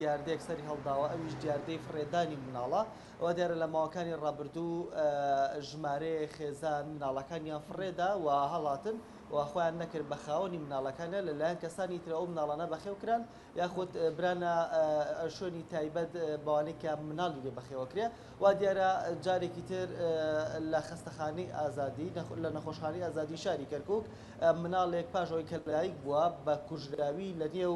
دیاردەیەک سەری هەڵداوە ئەویش دیاردەی فڕێدانی مناڵە، وا دیارە لە ماوەکانی ڕابردوو ژمارەیەک خێزان مناڵەکانیان فڕێدا و هەڵاتن و خۆیان نەکرد بە خاوەنی مناڵەکانیان لەلایەن کەسانی ترەوە ئەو مناڵانە بەخێو کران یاخود برانە شوێنی تایبەت بەوانەی کە مناڵی لێ بەخێوەکرێ وا دیارە جارێکی تر لە خەستەخانەی ئازادی لە نەخۆشخانەی ئازادی شاری کەرکک مناڵێک پاش ئەوەی کە لەدایک بووە بە کوژراوی لە نێو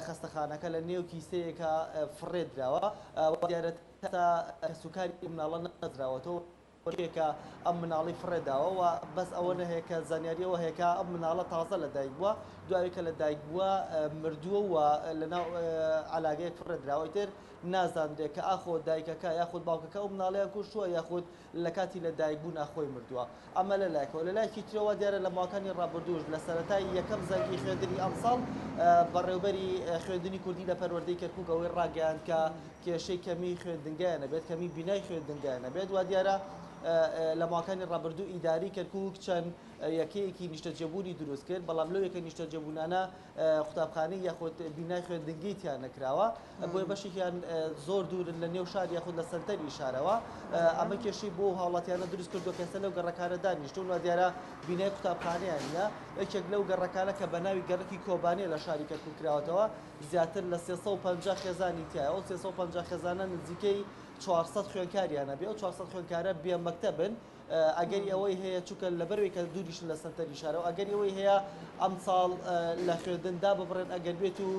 خەستەخانەکە لە نێو کیسەیەکا فڕێ دراوە وا دیارە تا کەسوکاری ئەو مناڵە نەدراوەتەوە کێ کە ئەم مناڵی فڕێ داوە و بەس ئەوە نەهەیە کە زانیاری ئەوە هەیە کە ئەم مناڵە تازە لە دایک بووە دوای کە لە دایک بووە مردووە و لە ناو عەلاگەیەک فڕێ دراوە ئیتر نازانرێ کە ئاخۆ دایکەکە یاخود باوکەکە ئەو مناڵەیان کوشتووە یاخود لە کاتی لە دایک بوونا خۆی مردووە. ئەمە لە لایەکەوە، لە لایەکی ترەوە دیارە لە ماوەکانی ڕابردووش لە سەرەتای یەکەم زەنگی خوێندنی ئەمساڵ بەڕێوبەری خوێندنی کوردی لە پەروەردەی کەرکوک ئەوەی ڕاگەیاند کە کێشەی کەمی خوێندنگایان نەبێت، کەمی بینای خوێندنگایان نەبێت. وا دیارە لە ماوەکانی ڕابردوو ئیداری کەرکوک چەند یەکەیەکی نیشتەجێبوونی دروست کرد، بەڵام لەو یەکە نیشتەجێبوونانە قوتابخانەی یاخود بینای خوێندنگەی تیا نەکراوە، بۆیە بەشێکیان زۆر دوورن لە نێو شار یاخود لە سەنتەری شارەوە، ئەمە کێشەی بۆ هاوڵاتیانە دروست کردووە کە ئێستا لەو گەڕەکانە دانیشتوون و دیارە بینای قوتابخانەیان نییە. یەکێک لەو گەڕەکانە کە بە ناوی گەڕەکی کۆبانێ لە شاری کەرکوک کراوەتەوە زیاتر لە 350 خێزانی تیایە، ئەو 350 خێزانە نزیکەی 400 خوێندکاریان هەبێ، ئەو 400 خوێندکارە بێ مەکتەبن، ئەگەری ئەوەی هەیە چونکە لەبەرئەوەی کە دووریشن لە سەنتەری شارەوە ئەگەری ئەوەی هەیە ئەمساڵ لە خوێندن داببڕێن ئەگەر بێت و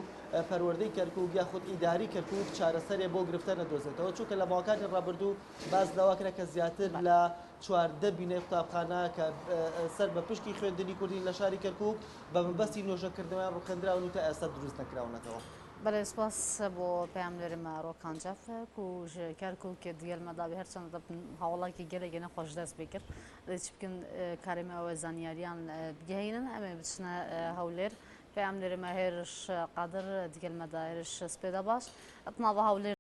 پەروەردەی کەرکوک یاخود ئیداری کەرکوک چارەسەرێ بۆ گرفتە نەدۆزێتەوە چونکە لە ماوەکانی ڕابردوو باس لەوە کرا کە زیاتر لە 14 بینای قوتابخانە کە سەر بە پشکی خوێندنی کوردین لە شاری کەرکوک بە مەبەستی نۆژەنکردنەوەیان ڕوخێندراون و تا ئێستا دروست نەکراونەتەوە. بەلێ سپاس بۆ پەیامنێرێ مە ڕۆکان جاف کو ژ کەرکوک دگەل مە دابێ هەرچەندە دە هاوڵاکی گەلێکێ نەخوەش دەست پێ کرد دەی چ بکەن کارێ مە ئەوە زانیاریان بگەهینن ئەمێ بچنە هەولێر پەیامنێرێ مە هێرش قادر دگەل مە دا هێرش سپێدە باش ئەتناڤ هەولێر.